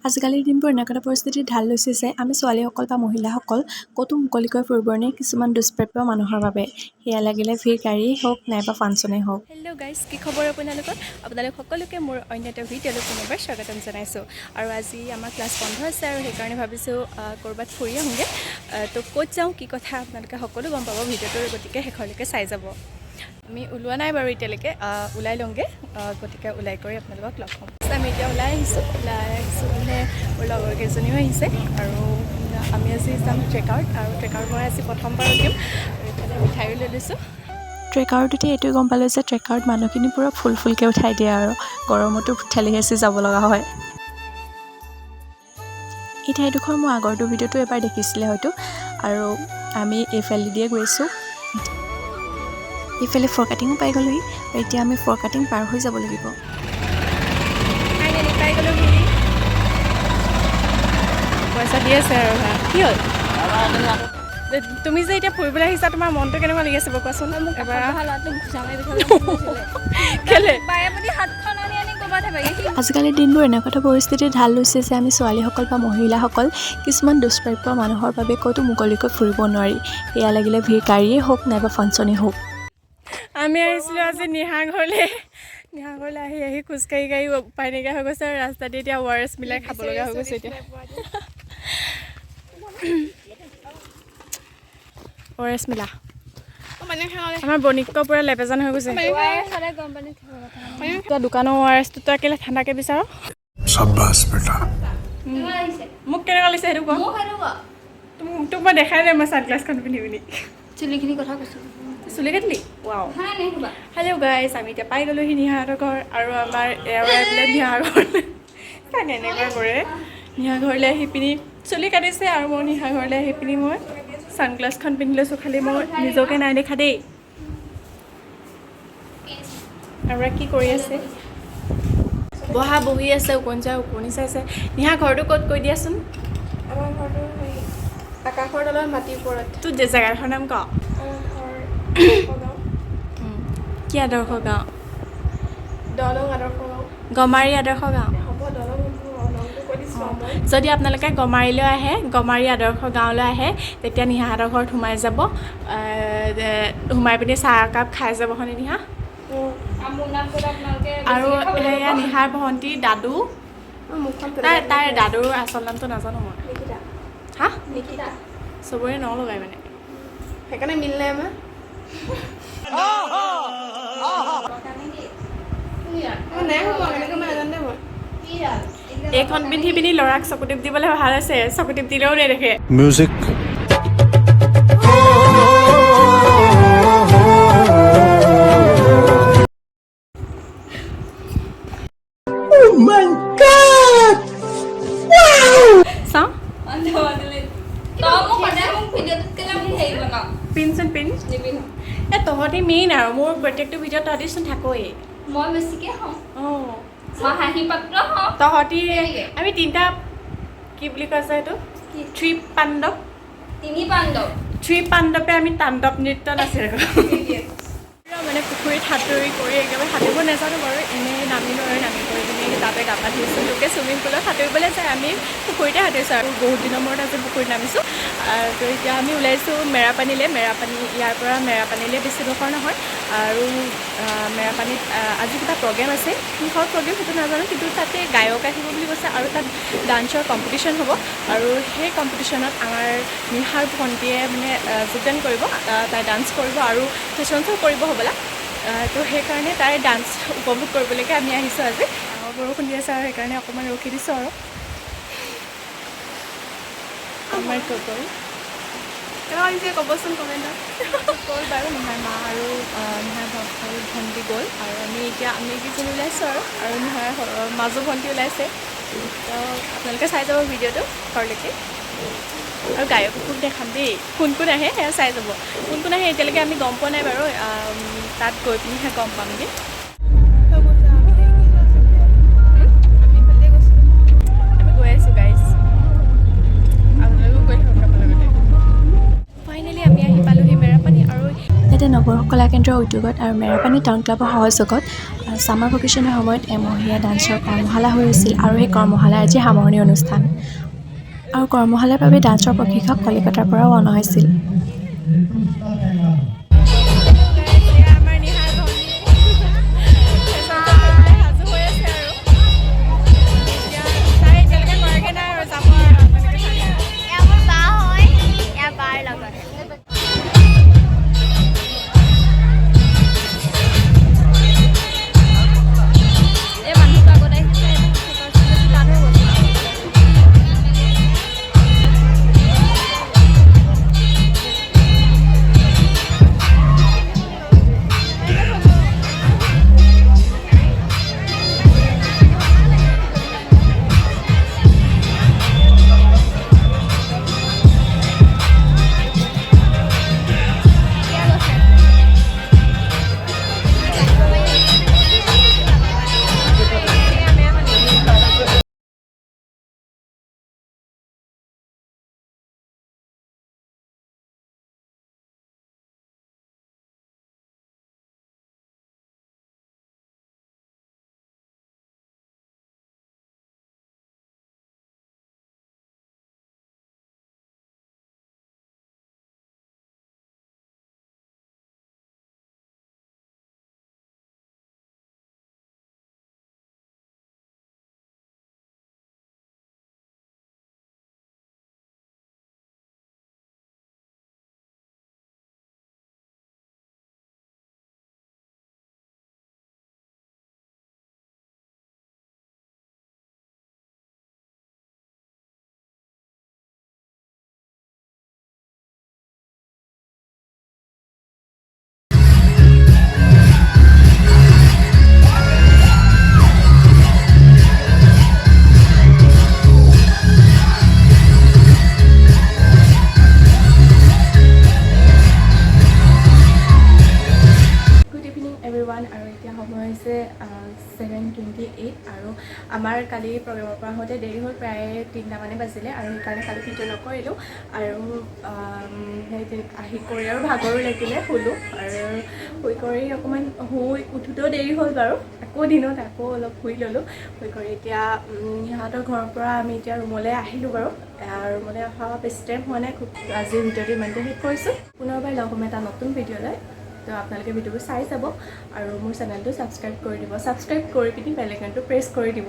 আজিকালিৰ দিনবোৰ এনেকুৱা এটা পৰিস্থিতিত ঢাল লৈছে যে আমি ছোৱালীসকল বা মহিলাসকল ক'তো মুকলিকৈ ফুৰিব নোৱাৰি কিছুমান দুষ্প্ৰাপ্য মানুহৰ বাবে। সেয়া লাগিলে ভিৰ গাড়ীয়েই হওক নাইবা ফাংচনেই হওক। হেল্ল' গাইজ, কি খবৰ আপোনালোকৰ? আপোনালোক সকলোকে মোৰ অন্য এটা ভিডিঅ'লৈ পুনৰবাৰ স্বাগতম জনাইছোঁ। আৰু আজি আমাৰ ক্লাছ বন্ধ আছে আৰু সেইকাৰণে ভাবিছোঁ ক'ৰবাত ফুৰি আহোঁগৈ। তো ক'ত যাওঁ, কি কথা আপোনালোকে সকলো গম পাব ভিডিঅ'টোৰ, গতিকে শেষলৈকে চাই যাব। আমি ওলোৱা নাই বাৰু এতিয়ালৈকে, ওলাই লওঁগৈ। গতিকে ওলাই কৰি আপোনালোকক লগ পাম। আমি এতিয়া ওলাই আহিছোঁ, ওলাই আহিছোঁ মানে মোৰ লগৰ কেইজনীও আহিছে আৰু আমি আজি যাম ট্ৰেকাৰত। আৰু ট্ৰেকাৰত মই আজি প্ৰথমবাৰ উঠিম আৰু এইফালে মিঠাইও লৈ লৈছোঁ। ট্ৰেকাৰত উঠি এইটোৱে গম পালোঁ যে ট্ৰেকাৰত মানুহখিনি পূৰা ফুল ফুলকৈ উঠাই দিয়ে আৰু গৰমতো ঠেলি হেঁচি যাব লগা হয়। এই ঠাইডোখৰ মোৰ আগৰটো ভিডিঅ'টো এবাৰ দেখিছিলে হয়তো। আৰু আমি এইফালেদিয়ে গৈছোঁ। এইফালে ফৰকাটিঙো পাই গ'লোহি আৰু এতিয়া আমি ফৰকাটিং পাৰ হৈ যাব লাগিব। ফাইনেলি পাই গ'লোহি। পইচা দি আছে আৰু হা। কি হ'ল? তুমি যে এতিয়া ফুৰিবলৈ আহিছা, তোমাৰ মনটো কেনেকুৱা লাগি আছে বাৰু কোৱাচোন এবাৰ। কেলে? আজিকালিৰ দিনবোৰ এনেকুৱা এটা পৰিস্থিতিত ঢাল লৈছে যে আমি ছোৱালীসকল বা মহিলাসকল কিছুমান দুষ্প্ৰাপ্য মানুহৰ বাবে ক'তো মুকলিকৈ ফুৰিব নোৱাৰি। সেয়া লাগিলে ভিৰ গাড়ীয়েই হওক নাইবা ফাংচনেই হওক। আমি আহিছিলোঁ আজি নিহা ঘৰলৈ। নিহা ঘৰলৈ আহি আহি খোজকাঢ়ি কাঢ়ি উপায় নাইকিয়া হৈ গৈছে আৰু ৰাস্তাতে এতিয়া অ' আৰ এছ মিলাই খাব লগা হৈ গৈছে। এতিয়া অ' আৰ এছ মিলা। আমাৰ বণিক্য পূৰা লেপেজান হৈ গৈছে। এতিয়া দোকানৰ অ' আৰ এছটো তই কেলৈ ঠাণ্ডাকৈ বিচাৰ? शाबाश बेटा। মোক কেনেকুৱা লাগিছে সেইটো কোৱা। তোক মই দেখাই নাই মই ছানগ্লাছখন পিন্ধি পিনি। চুলিখিনি কথা কৈছো। চুলি কাটিলি? ৱাও! হেল্ল' গাইজ, আমি এতিয়া পাই গ'লোহি নিহাহঁতৰ ঘৰ। আৰু আমাৰ এওঁৰাই বোলে নিহা ঘৰলৈ তাক এনেকুৱা কৰে। নিহা ঘৰলৈ আহি পিনি চুলি কাটিছে আৰু মই নিহা ঘৰলৈ আহি পিনি মই ছানগ্লাছখন পিন্ধি লৈছোঁ। খালি মই নিজকে নাই দেখা দেই। আৰু কি কৰি আছে? বহা বহি আছে, ওকণি চাই ওকণি চাইছে। নিহা, ঘৰটো ক'ত কৈ দিয়াচোন। আমাৰ ঘৰটো হেৰি, আকাশৰ তলত মাটিৰ ওপৰত। তোৰ যে জেগাডোখৰ নাম ক। আমাৰ ঘৰ গাঁও। কি আদৰ্শ গাঁও? দলং আদৰ্শ গাঁও। গমাৰি আদৰ্শ গাঁও। হ'ব, দলং দলংটো কৈ দিছোঁ আৰু মই। যদি আপোনালোকে গমাৰিলৈ আহে, গমাৰি আদৰ্শ গাঁৱলৈ আহে, তেতিয়া নিহাহঁতৰ ঘৰত সোমাই যাব। সোমাই পিনি চাহ একাপ খাই যাব। হয়নে নিহা? আৰু সেয়া নিহাৰ ভণ্টি দাদু। মুখখন। তাইৰ দাদুৰ আচল নামটো নাজানো মই। নিকিতা। হা? নিকিতা। চবৰে ন লগাই মানে। সেইকাৰণে মিল নাই আমাৰ। মই নাই সোমোৱা, কেনেকৈ মই নাজানো দেই মই। এইখন পিন্ধি পিনি ল'ৰাক চকুটিপ দিবলৈ ভাল হৈছে, চকুটিপ দিলেও নেদেখে। म्यूजिक। চাওঁ। পিনচোন, পিন। এ তহঁতি মেইন আৰু মোৰ প্ৰত্যেকটো ভিডিঅ'ত তহঁতিচোন থাকোৱেই। মই বেছিকে খাওঁ। অঁ। মই হাঁহি পাত্ৰ খাওঁ। তহঁতি আমি তিনিটা, কি বুলি কৈছে এইটো, থ্ৰী পাণ্ডৱ। তিনি পাণ্ডৱ। থ্ৰী পাণ্ডৱে আমি তাণ্ডৱ নৃত্য নাচিলোঁ মানে পুখুৰীত সাঁতুৰি কৰি একেবাৰে। সাঁতুৰিব নাজানো বাৰু, এনেই নামিলোঁ আৰু নামি কৰি পিনি তাতে গা পা ধুইছোঁ। লোকে চুইমিং পুলত সাঁতুৰিবলৈ যায়, আমি পুখুৰীতে সাঁতুৰিছোঁ আৰু বহুত দিনৰ মূৰত আজি পুখুৰীত নামিছোঁ। তো এতিয়া আমি ওলাইছোঁ মেৰাপানীলৈ। মেৰাপানী, ইয়াৰ পৰা মেৰাপানীলৈ বেছি ডোখৰ নহয়। আৰু মেৰাপানীত আজি কিবা প্ৰগ্ৰেম আছে। কিহৰ প্ৰগ্ৰেম সেইটো নাজানো, কিন্তু তাতে গায়ক আহিব বুলি কৈছে আৰু তাত ডান্সৰ কম্পিটিশ্যন হ'ব। আৰু সেই কম্পিটিশ্যনত আমাৰ নিহাৰ ভণ্টিয়ে মানে যোগদান কৰিব। তাই ডান্স কৰিব আৰু ফেশ্বন শ্ব' কৰিব হ'বলা। তো সেইকাৰণে তাইৰ ডান্স উপভোগ কৰিবলৈকে আমি আহিছোঁ আজি। ডাঙৰ বৰষুণ দি আছে আৰু সেইকাৰণে অকণমান ৰখি দিছোঁ। আৰু আমাৰ গ'ল। কেনেকুৱা লাগিছে ক'বচোন কমেণ্টত। গ'ল বাৰু নিহাৰ মা আৰু নিহাৰ সৰু ভণ্টি গ'ল। আৰু আমি এতিয়া আমি কেইজনী ওলাইছোঁ আৰু আৰু নিহাৰ মাজু ভণ্টি ওলাইছে। তো আপোনালোকে চাই যাব ভিডিঅ'টো ঘৰলৈকে। আৰু গায়ককো দেখাম দেই, কোন কোন আহে সেয়া চাই যাব। কোন কোন আহে এতিয়ালৈকে আমি গম পোৱা নাই বাৰু। তাত গৈ পিনিহে গম পামগৈ। আমি গৈ আছোঁ গাইজ, আপোনালোকেও গৈ থাকক আমাৰ লগতে। ফাইনেলি আমি আহি পালোহি মেৰাপানী আৰু ইয়াতে নৱৰস কলা কেন্দ্ৰৰ উদ্যোগত আৰু মেৰাপানী টাউন ক্লাবৰ সহযোগত ছামাৰ ভেকেশ্যনৰ সময়ত এমহীয়া ডান্সৰ কৰ্মশালা হৈ আছিল আৰু সেই কৰ্মশালাৰ আজি সামৰণি অনুষ্ঠান আৰু কৰ্মশালাৰ বাবে ডান্সৰ প্ৰশিক্ষক কলিকতাৰ পৰাও অনা হৈছিল। আমাৰ নিহাৰ ভনী ফেশ্বন শ্ব'লৈ সাজু হৈ আছে আৰু এতিয়া তাই এতিয়ালৈকে কৰাগৈ নাই আৰু যাব আৰু আপোনালোকে চাই থাকক। এয়া মোৰ বা হয়, এয়া বাৰ লগত। এই মানুহটো আগত আহিছে, বেছি টান হৈ গৈছে। Good evening everyone. আৰু এতিয়া সময় হৈছে 7:28 আৰু আমাৰ কালি প্ৰগ্ৰেমৰ পৰা আহোঁতে দেৰি হ'ল, প্ৰায় 3টামানে বাজিলে আৰু সেইকাৰণে কালি ভিডিঅ' নকৰিলোঁ আৰু সেই আহি কৰি আৰু ভাগৰো লাগিলে, শুলোঁ আৰু শুই কৰি অকণমান শুই উঠোঁতেও দেৰি হ'ল বাৰু। আকৌ দিনত আকৌ অলপ শুই ল'লোঁ। শুই কৰি এতিয়া সিহঁতৰ ঘৰৰ পৰা আমি এতিয়া ৰুমলৈ আহিলোঁ বাৰু। ৰুমলৈ অহা বেছি টাইম হোৱা নাই খুব। আজিৰ ভিডিঅ'টো ইমানতে শেষ কৰিছোঁ। পুনৰবাৰ লগ হ'ম এটা নতুন ভিডিঅ'লৈ। তো আপোনালোকে ভিডিঅ'বোৰ চাই যাব আৰু মোৰ চেনেলটো ছাবস্ক্ৰাইব কৰি দিব, ছাবস্ক্ৰাইব কৰি পিনি বেল আইকনটো প্ৰেছ কৰি দিব।